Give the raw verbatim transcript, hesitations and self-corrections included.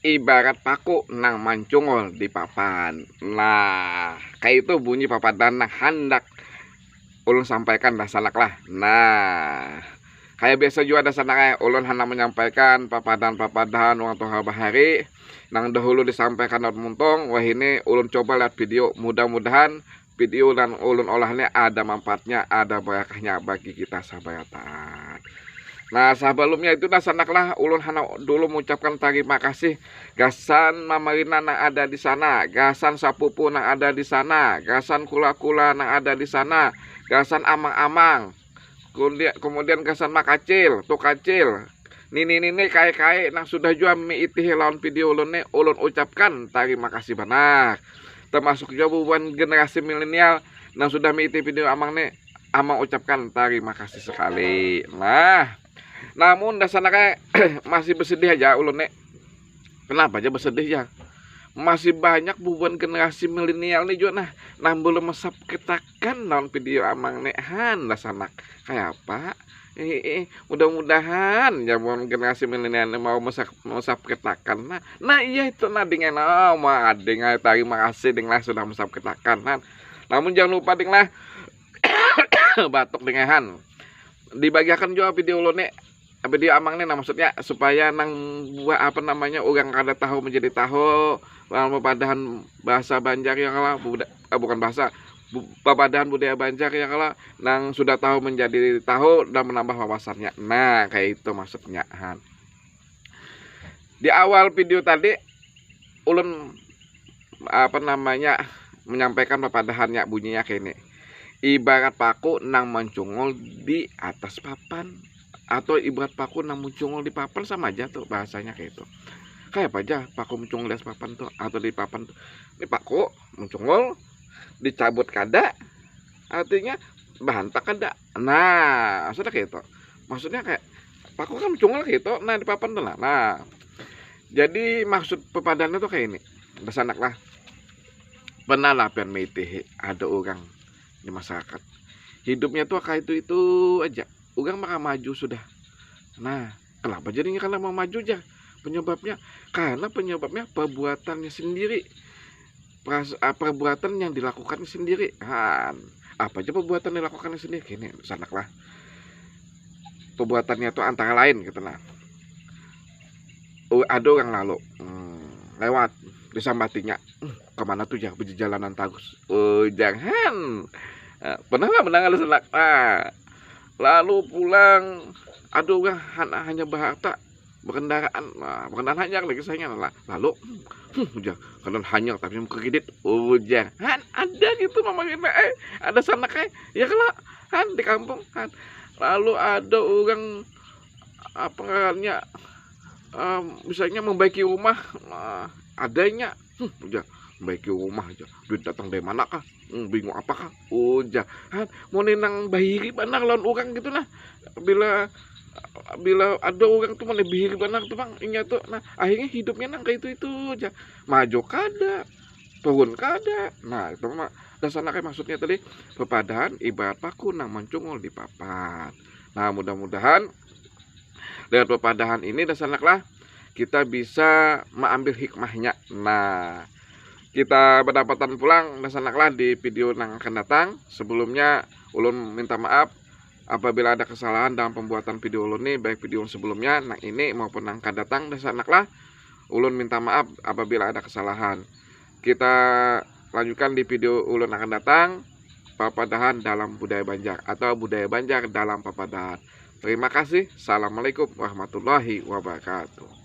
ibarat paku nang mancungul di papan. Nah, kayak itu bunyi papadan nang handak ulun sampaikan dah sanak lah. Nah, kayak biasa juga dah sanak, eh, ulun handak menyampaikan papadan-papadan wang tuha bahari nang dahulu disampaikan lawan muntung. Wah, ini ulun coba lihat video, mudah-mudahan video dan ulun olah ini ada manfaatnya, ada barakahnya bagi kita sahabat. Nah, sebelumnya itu dah sanak lah, ulun handak dulu mengucapkan terima kasih gasan mamarina nang ada di sana, gasan sapupu nang ada di sana, gasan kula-kula nang ada di sana, gasan amang-amang, kemudian, kemudian gasan makacil, tukacil, nini-nini, kai-kai nang sudah jua miitihi lawan video ulun ni, ulun ucapkan terima kasih banar. Termasuk jua bubuhan generasi milenial nang sudah miitihi video amang ni, amang ucapkan terima kasih sekali. Nah, namun dasarnya kayak masih bersedih aja ulun ni. Kenapa aja bersedih ya? Masih banyak bubuhan generasi milenial nih juga nah, nang belum mesap ketakan lawan video amang nih, han, lah sanak. Kayak apa? Eh, eh, mudah-mudahan ya bubuhan generasi milenial nih mau mesap, mesap ketakan. Nah, nah iya itu nah ding, nah, mau ading, terima kasih ding lah sudah mesap ketakan, han. Namun jangan lupa ding lah batuk ding, han. Dibagiakan juga video ulun nih, video amang nih, nah, maksudnya supaya nang buah apa namanya, orang kada tahu menjadi tahu, lawan papadahan bahasa Banjar ya kalo, buda-, eh, bukan bahasa, bu-, papadahan budaya Banjar ya kalo, nang sudah tahu menjadi tahu dan menambah wawasannya. Nah, kayak itu maksudnya, han. Di awal video tadi ulun apa namanya, menyampaikan papadahannya, bunyinya kayak ini. Ibarat paku nang mencungul di atas papan atau ibarat paku nang mencungul di papan, sama aja tuh bahasanya kayak itu. Kayak apa aja paku mencungul di atas papan tuh atau di papan tuh. Ini paku mencungul, dicabut kada, artinya bahantak kada. Nah, maksudnya kayak itu. Maksudnya kayak paku kan mencungul kayak itu, nah, di papan tuh lah. Nah, jadi maksud papadahannya tuh kayak ini. Dah sanak lah. Pernah lah pian miitihi ada orang di masyarakat. Hidupnya tuh kayak itu-itu aja. Orang maka maju sudah. Nah, kenapa jadinya karena mau maju aja? Penyebabnya, karena penyebabnya perbuatannya sendiri. Peras-, ah, perbuatan yang dilakukan sendiri. Han, apa aja perbuatan dilakukan sendiri? Gini, sanak lah. Perbuatannya tuh antara lain gitu nah. Oh, ada orang lalu, hmm, lewat, disambatinya, "Hmm, kemana tuh ya, berjalanan terus?" Oh, jangan. Eh, pernah lah mendengar sanak. Nah, lalu pulang, ada orang han-, hanya berharta, berkendaraan, nah, berkendaraan hanyar lagi sayangnya lah. Lalu, hmm, ujar, kendaraan hanyar tapi muka kredit, ujar. Han, ada gitu mama kita, eh, ada sanak, eh, ya kalau, han, di kampung, han. Lalu ada orang, apa ngarannya, em, misalnya membaiki rumah, nah, adanya, hmm, ujar, membaiki rumah aja, duit datang dari mana kah? Hmm, bingung apakah? Ujar, han, mau nang bahiri banar lawan orang gitu nah. Bila, bila ada orang tuh mana bahiri banar tuh, bang, inya tuh. Nah, akhirnya hidupnya nang kayak itu-itu aja. Maju kada, turun kada. Nah, itu mah dasar kayak maksudnya tadi, papadahan ibarat paku nang mancungul di papan. Nah, mudah-mudahan dengan papadahan ini dasar lah kita bisa mengambil hikmahnya. Nah, kita berdapatan pulang dasar lah di video nang akan datang. Sebelumnya, ulun minta maaf apabila ada kesalahan dalam pembuatan video ulun nih, baik video sebelumnya, nang ini maupun nang akan datang, dasar lah ulun minta maaf apabila ada kesalahan. Kita lanjutkan di video ulun akan datang, papadahan dalam budaya Banjar atau budaya Banjar dalam papadahan. Terima kasih. Assalamualaikum warahmatullahi wabarakatuh.